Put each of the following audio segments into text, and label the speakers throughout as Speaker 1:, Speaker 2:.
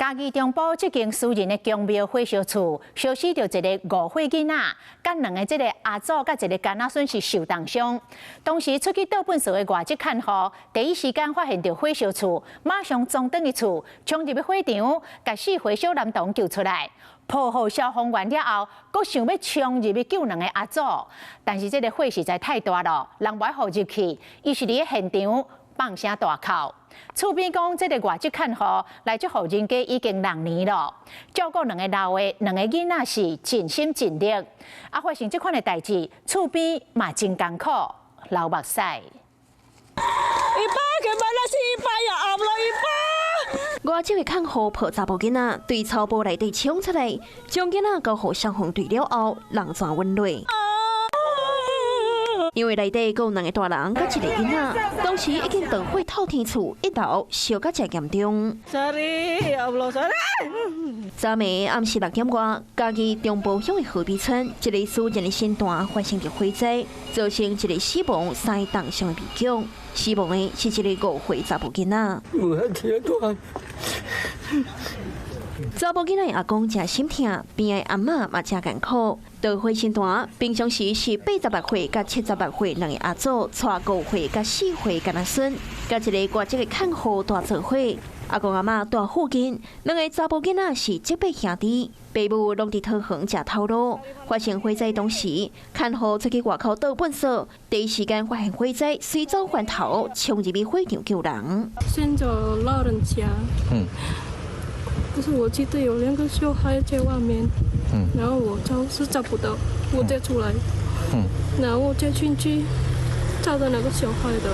Speaker 1: 嘉義中埔這間私人的宮廟火燒厝，燒死著一个5歲囡仔，佮兩个這个阿祖佮一个囡仔孫是受重傷。當時出去倒糞埽的外籍看護，第一時間發現著火燒厝，馬上衝轉去厝，衝入去火場，共4歲小男童救出來。保護消防員了後，閣想欲衝入去救兩个阿祖，但是這个火實在太大了，人無法入去，伊是佇現場放聲大哭。厝邊講，這个外籍看護來這戶人家已經6年了，照顧兩个老的、兩个囡仔是盡心盡力。啊，發生這款的代誌，厝邊嘛真艱苦，流目屎。
Speaker 2: Ipa, gimana sih Ipa ya Allah Ipa。
Speaker 3: 外籍的看護抱查埔囡仔對草埔內底衝出來，將囡仔交予消防隊了後，人全穩落。因為內底閣有兩个大人佮一个囡仔，當時已經斷火透天厝一樓燒甲誠嚴重。
Speaker 2: Sorry, ya Allah, sorry。
Speaker 3: 昨暝暗時6點外，嘉義中埔鄉的河邊村，一个私人的神壇發生著火災，造成一个死亡、三个重傷的悲劇。死亡的是一个5歲查埔囡仔。查埔囡仔的阿公誠心疼，邊仔的阿嬤嘛誠艱苦。著火神壇平常時是86歲佮76歲兩个阿祖，帶5歲佮4歲囡仔孫，佮一个外籍的看護蹛做伙。阿公阿嬤蹛附近，兩个查埔囡仔是叔伯兄弟，爸母攏佇桃園食頭路。發生火災當時，看護出去外口倒糞埽，第一時間發現火災，隨走翻頭衝入去火場救人。
Speaker 4: 先找老人家，可是我記得有兩個小孩在外面，然後我找是找不到，我再出來，然後我再進去找到那個小孩的。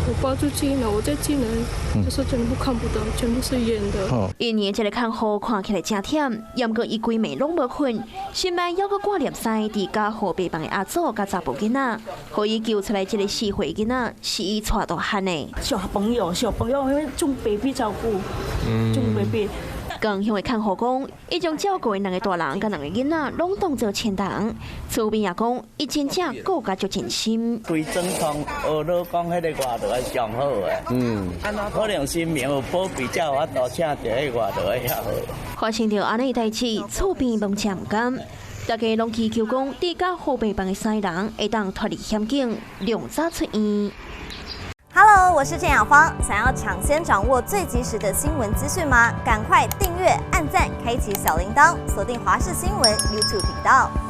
Speaker 4: 我抱出去，然後我再進來，就是全部看不到，全部是煙的。
Speaker 3: 𪜶的這个看護看起來誠忝，毋過伊規暝攏無睏，心內猶閣掛念三个佇加護病房的阿祖佮查埔囡仔，予伊救出來這个4歲囡仔是伊帶大漢的。
Speaker 2: 小朋友，小朋友因為重 baby 照顧，重 baby。
Speaker 3: 共鄉的看護講，伊將照顧的兩个大人佮兩个囡仔攏當做親人。厝邊也講，伊真正顧甲足盡心。
Speaker 5: 規整幢學老講，彼个外勞會上好的。可能新民有保庇，才有法度請著彼个外勞會遐好。
Speaker 3: 發生著按呢代誌，厝邊攏誠毋甘，大家攏祈求講，佇加護病房的三个人會當脫離險境，量早出院。
Speaker 6: Hello，我是鄭雅芳。想要搶先掌握最及時的新聞資訊嗎？趕快訂閱、按讚、開啟小鈴鐺，鎖定華視新聞 YouTube 頻道。